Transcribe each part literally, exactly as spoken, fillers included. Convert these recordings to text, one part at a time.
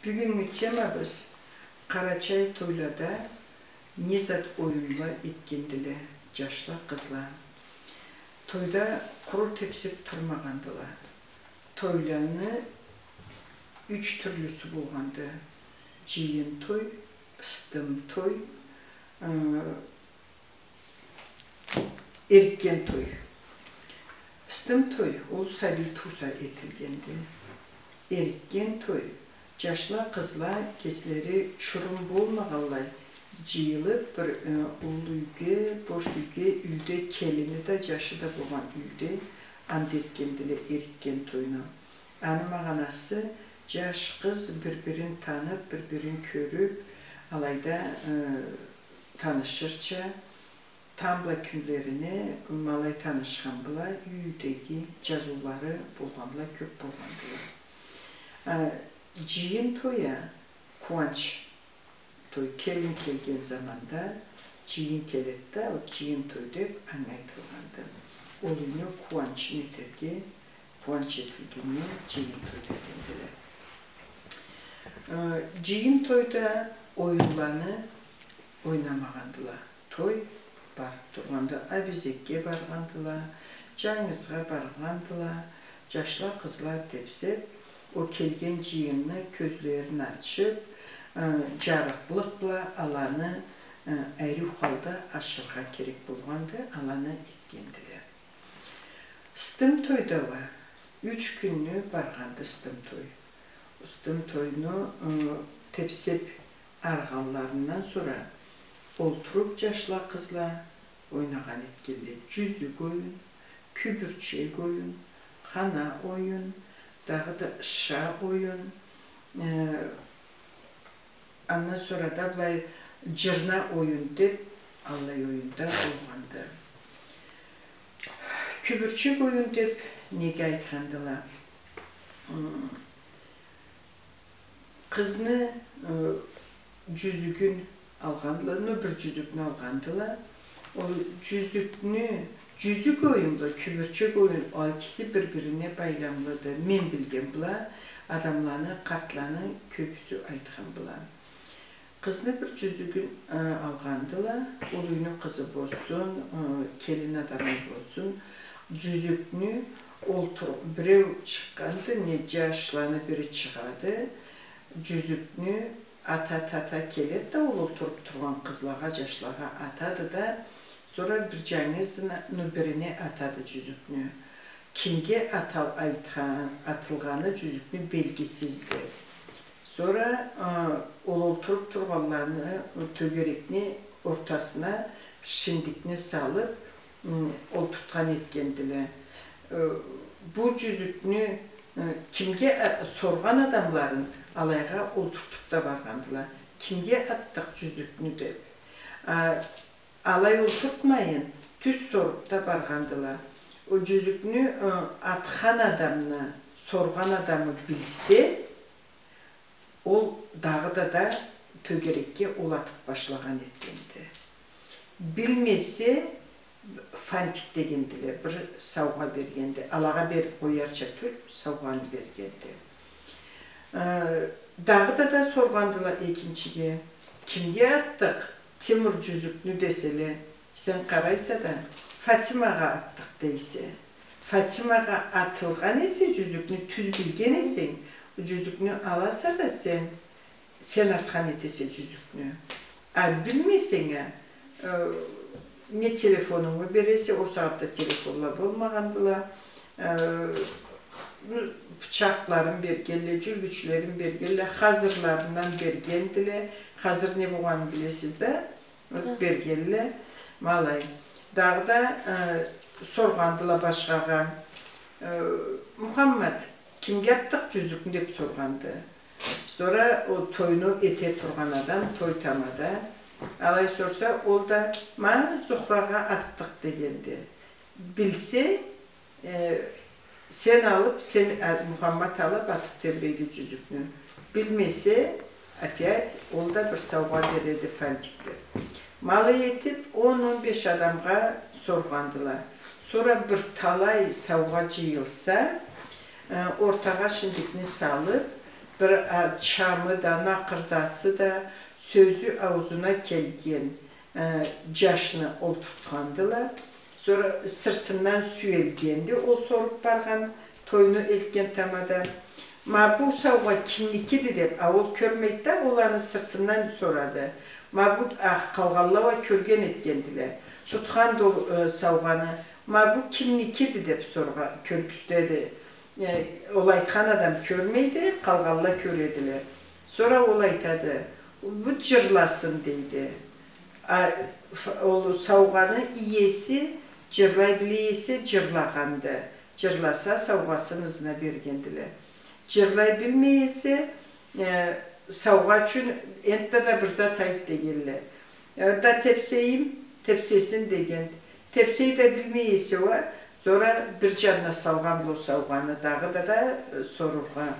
Бюгюннгю темабыз: къарачай тойлада не зат оюнла этгендиле джашла, къызла. Тойда къуру тепсеб турмагъандыла. Тойланы юч тюрлюсю болгъанды: джыйын той, ыстым той, ы, эрикген той. Ыстым той, ол сабий тууса этилгенди. Эрикген той, джашла, къызла кеслери чурум болмагъанлай джыйылыб, бир, э, уллу юйге, бош юйге, юйде келини да, джашы да болгъан юйде анда этгендиле эрикген тойну. Аны магъанасы: джаш, къыз бир-бирин таныб, бир-бирин кёрюб, алайда, э, танышырча, тамбла кюнлерине ма алай танышхан бла, юйдеги джазыулары болгъан бла кёб болгъандыла. А, джыйын той а, къууанч той, келин келген заманда джыйын келеди да, ол джыйын той деб анга айтылгъанды. Ол юйню къууанчын этерге, къууанч этилгеннге джыйын той дегендиле. Э, джыйын тойда оюнланы ойнамагъандыла. Той барыб тургъанда, абезекге баргъандыла, джангызгъа баргъандыла, джашла, къызла тепсеб, ол келген джыйынны кёзлерин ачыб, э, джарыкълыкъ бла аланы, э, ариу халда ашыргъа керек болгъанды, аланы этгендиле. Ыстым тойда уа юч кюнню баргъанды ыстым той. Ыстым тойну, ы, тепсеб аргъанларындан сора олтуруб, джашла, къызла ойнагъан этгенле: джюзюк оюн, кюбюрчек оюн, хана оюн, дагъыда ша оюн, э, андан сора да былай джырна оюн деб, аллай оюн да болгъанды. Кюбюрчек оюн деб неге айтхандыла? М, къызны, э, джюзюгюн алгъандыла, ну, бир джюзюкню алгъандыла. Ол джюзюкню, джюзюк оюн бла кюбюрчек оюн, ол экиси бир-бирине байламлыды. Мен билген бла, адамланы, къартланы кёбюсю айтхан бла. Къызны бир джюзюгюн, э, алгъандыла, уллу юйню къызы болсун, э, келин адамы болсун, джюзюкню олтур-, биреу чыкъгъанды, не, джашланы бири чыгъады, джюзюкню ата-ата-ата келеди да, ол олтуруб тургъан къызлагъа, джашлагъа атады да, сора бир джангызына, ну, бирине атады джюзюкню. Кимге атал-, айтхан, атылгъаны джюзюкню белгисизди. Сора, а, ол олтуруб тургъанланы, тёгерекни ортасына шиндикни салыб, м, олтуртхан этгендиле. Э, бу джюзюкню, э, кимге, э, соргъан адамларын алайгъа олтуртуб да баргъандыла. Кимге атдыкъ джюзюкню деб. А, алай олтуртмайын, тюз соруб да баргъандыла. Ол джюзюкню, э, атхан адамны, соргъан адамы билсе, ол дагъыда да тёгерекге ол атыб башлагъан этгенди. Билмесе, фантик дегендиле, бир саугъа бергенди. Алагъа бериб къоярча тюл, саугъаны бергенди. Э, дагъыда да соргъандыла экинчиге: «Кимге атдыкъ, Тимур, джюзюкню?» — деселе, сен къарайса да, «Фатимагъа атдыкъ», — дейсе. Фатимагъа атылгъан эсе джюзюкню, тюз билген эсенг, джюзюкню аласа да сен, сен атхан этесе джюзюкню. А билмесенг а, э, не телефонунгу бересе, ол сагъатда телефонла болмагъандыла, э, ну, бычакъларын бергенле, джюлгючлерин бергенле, хазырларындан бергендиле. Хазыр не болгъанын билесиз да, бергенле, ма алай. Дагъыда, э, соргъандыла башхагъа. Э, «Мухаммад, кимге атдыкъ джюзюкню?» — деб соргъанды. Сора ол тойну эте тургъан адам, той тамада, алай сорса, ол да: «Ма, Зухрагъа атдыкъ», — дегенди. Билсе, э, сен алыб, сен, э, Мухаммад алыб, атыб тебрейди джюзюкню. Билмесе, опять, ол да бир саугъа береди, фантик деб. Ма алай этиб, он, он беш адамгъа соргъандыла. Сора бир талай саугъа джыйылса, э, ортагъа шиндикни салыб, Бир, а, чамы да, накъырдасы да, сёзю аузуна келген, э, джашны олтуртхандыла. Сора сыртындан сюелгенди ол соруб баргъан, тойну элтген тамада. Ма бу саугъа кимникиди деб, а ол кёрмейди да, ол аны сыртындан сорады. Ма бу, а, къалгъанла уа кёрген этгендиле. Тутханды ол, э, саугъаны. Ма бу кимникиди деб соргъа-, кёргюзтеди. Э, ол айтхан адам кёрмейди, къалгъанла кёредиле. Сора ол айтады, бу джырласын, дейди. А, ф-, ол саугъаны иеси джырлай биле эсе, джырлагъанды. Джырласа, саугъасын ызына бергендиле. Джырлай билмей эсе, э, саугъа ючюн энтда да бир зат айт дегенле. Э, да тепсейим, тепсесин деген. Тепсей да билмей эсе уа, сора бир джанына салгъандыла ол саугъаны, дагъыда да, э, сорургъа.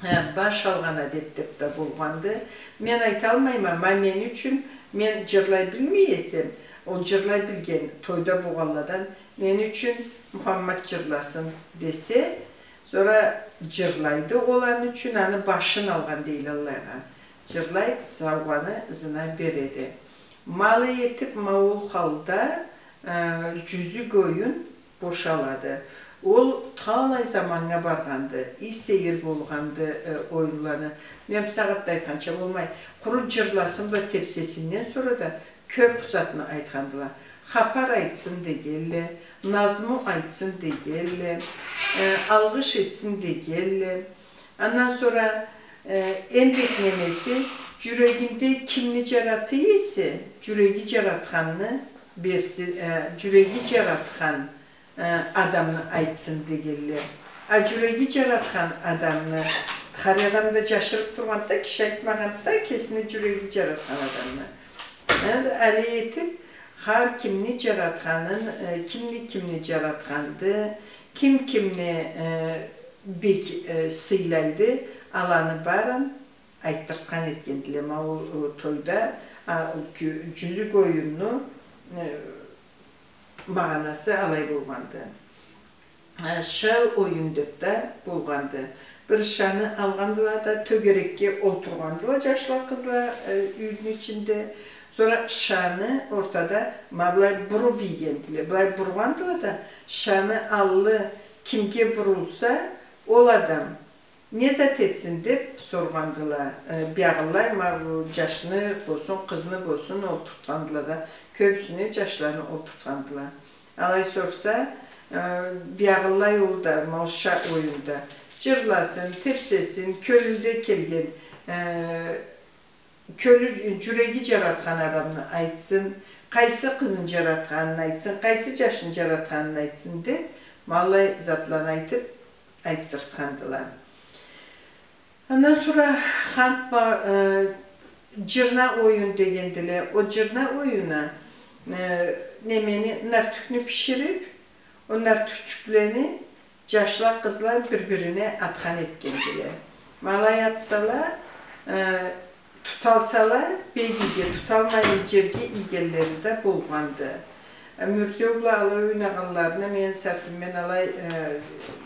Э, баш алгъан адет деб да болгъанды. Мен айталмайма, ма мен ючюн, мен джырлай билмей эсем, ол джырлай билген тойда болгъанладан, мен ючюн Мухаммад джырласын десе, сора джырлайды ол аны ючюн, аны башын алгъан дейле аллайгъа. Джырлай, саугъаны ызына береди. Ма алай этиб, ма ол халда, э, джюзюк оюн бошалады. Ол талай заманнга баргъанды, и сейир болгъанды, э, оюнланы. Мен бусагъатда айтханча болмай, къуру джырласын бла тепсесинден сора да кёб затны айтхандыла. Хапар айтсын дегенле, назму айтсын дегенле, э, алгъыш этсин дегенле. Андан сора, э, эм бек немеси, джюрегинде кимни джарата эсе, джюреги джаратханны берсин, э, джюреги джаратхан, э, адамны айтсын дегенле. А джюреги джаратхан адамны, хар адам да джашырыб тургъанды да, киши айтмагъанды да, кесини джюреги джаратхан адамны. Энди алай этиб, хар кимни джаратханын, э, кимни кимни джаратханды, ким кимни, э, бек, э, сыйлайды, аланы барын айтдыртхан этгендиле. Ма ол, ол тойда, а, ол кю-, джюзюк оюнну, э, магъанасы алай болгъанды. Э, ша оюн деб да болгъанды. Бир шаны алгъандыла да, тёгерекге олтургъандыла джашла, къызла, э, юйню ичинде. Сора шаны ортада ма былай буруб ийгендиле. Былай бургъандыла да, шаны аллы кимге бурулса, ол адам не зат этсин деб соргъандыла. Э, биягъылай, ма бу джашны болсун, къызны болсун, олтуртхандыла да, кёбюсюне джашланы олтуртхандыла. Алай сорса, э, биягъылай ол да, ма ол ша оюнда. Джырласын, тепсесин, кёлюнде келген, э, кёлю, джюреги джаратхан адамны айтсын, къайсы къызын джаратханын айтсын, къайсы джашын джаратханын айтсын деб, ма аллай затланы айтыб, айтдыртхандыла. Андан сора хант ба-, э, джырна оюн дегендиле. Ол джырна оюну, э, немени, нартюхню бишириб, ол нартюхчюклени джашла, къызла бир-бирине атхан этгендиле. Ма алай атсала, э, туталсала, бек иги, туталмай джерге ийгенлери да болгъанды. Э, Мюрзеу бла алай ойнагъанларына мен сартым, мен алай, э,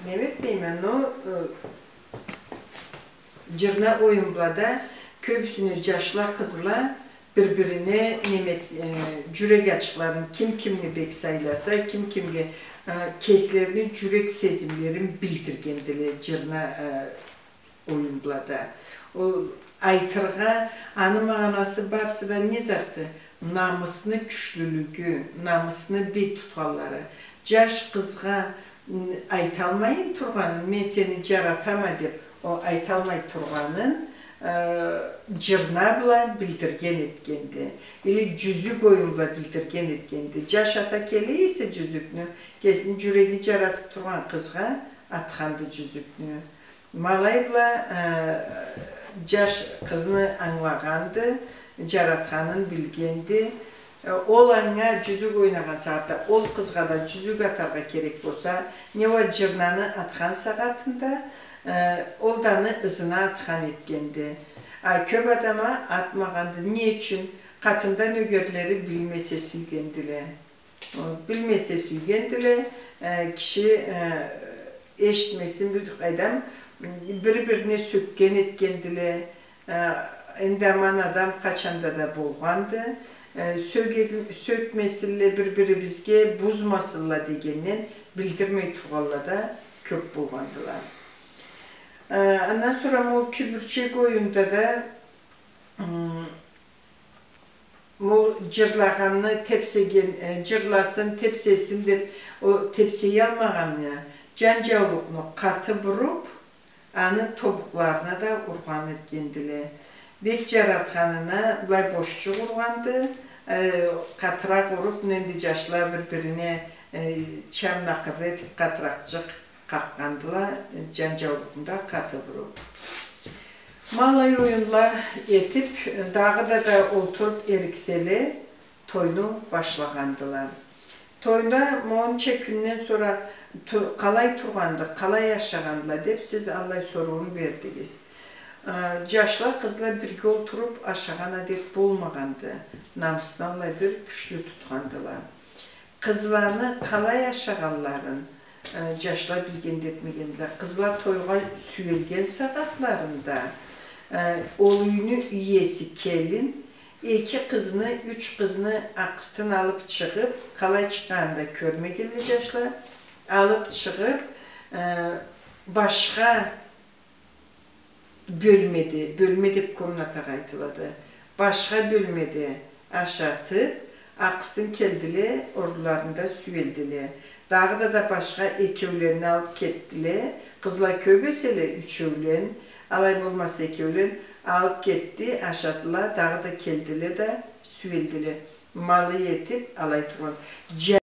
неме этмейме, но, э, джырна оюн бла да кёбюсюне джашла, къызла бир-бирине неме, э, джюрек ачыкъларын, ким кимни бек сайласа, ким кимге, э, кеслерини джюрек сезимлерин билдиргендиле джырна, э, оюн бла да. Ол айтыргъа, аны магъанасы барысы да не затды? Намысны кючлюлюгю, намысны бек тутханлары. Джаш къызгъа, м, айталмай тургъанын, мен сени джаратама деб, ол айталмай тургъанын, э, джырна бла билдирген этгенди. Или джюзюк оюн бла билдирген этгенди. Джаш ата келе эсе джюзюкню, кесини джюреги джаратыб тургъан къызгъа атханды джюзюкню. Ма алай бла, э, джаш къызны ангылагъанды, джаратханын билгенди. Э, ол анга джюзюк ойнагъан сагъатда, ол къызгъа да джюзюк атаргъа керек болса, не уа джырнаны атхан сагъатында, э, ол да аны ызына атхан этгенди. А кёб адам а атмагъанды. Не ючюн? Къатында нёгерлери билмесе сюйгендиле. Билмесе сюйгендиле, э, киши, э, эшитмесин, бир къайдам, бир-бирине сёкген этгендиле. Э, энди аман адам къачанда да болгъанды. Э, сёге-, сёкмесинле бир-бирибизге, бузмасынла дегенден билдирмей тургъанла да кёп болгъандыла. Э, андан сора ма ол кюбюрчек оюнда да, м, ма ол джырлагъанны тепсеген, э, джырласын, тепсесин деп, ол тепсеялмагъанны, джанджаулукъну къаты буруп, аны тобукъларына да ургъан этгендиле. Бек джаратханына былай бошчукъ ургъанды, э, къатыракъ уруп, энди джашла бир-бирине, э, чам накъырда этип къатыракъчыкъ къакъгъандыла, джанджаулукъну да къаты буруп. Ма аллай оюнла этип, дагъыда да олтуруп эрикселе, тойну башлагъандыла. Тойда ма онча кюнден сора ту-, къалай тургъанды, къалай ашагъандыла деп сиз аллай соруун бердигиз. Э, джашла, къызла бирге олтуруп ашагъан адет болмагъанды. Намысны аллай бир кючлю тутхандыла. Къызланы къалай ашагъанларын, э, джашла билген да этмегендиле. Къызла тойгъа сюелген сагъатларында, э, ол юйню иеси келин эки къызны, юч къызны акъыртын алып чыгъып, къалай чыкъгъанын да кёрмегенле джашла, алып чыгъып, э, башха бёлмеде, бёлме деп комнатагъа айтылады. Башха бёлмеде ашатып, акъыртын келдиле, орунларында сюелдиле. Дагъыда да башха экеулени алып кетдиле. Къызла кёп эселе, ючеулен, алай болмаса экеулен алып кетди, ашадыла, дагъыда келдиле да сюелдиле. Ма алай этип, алай тургъан.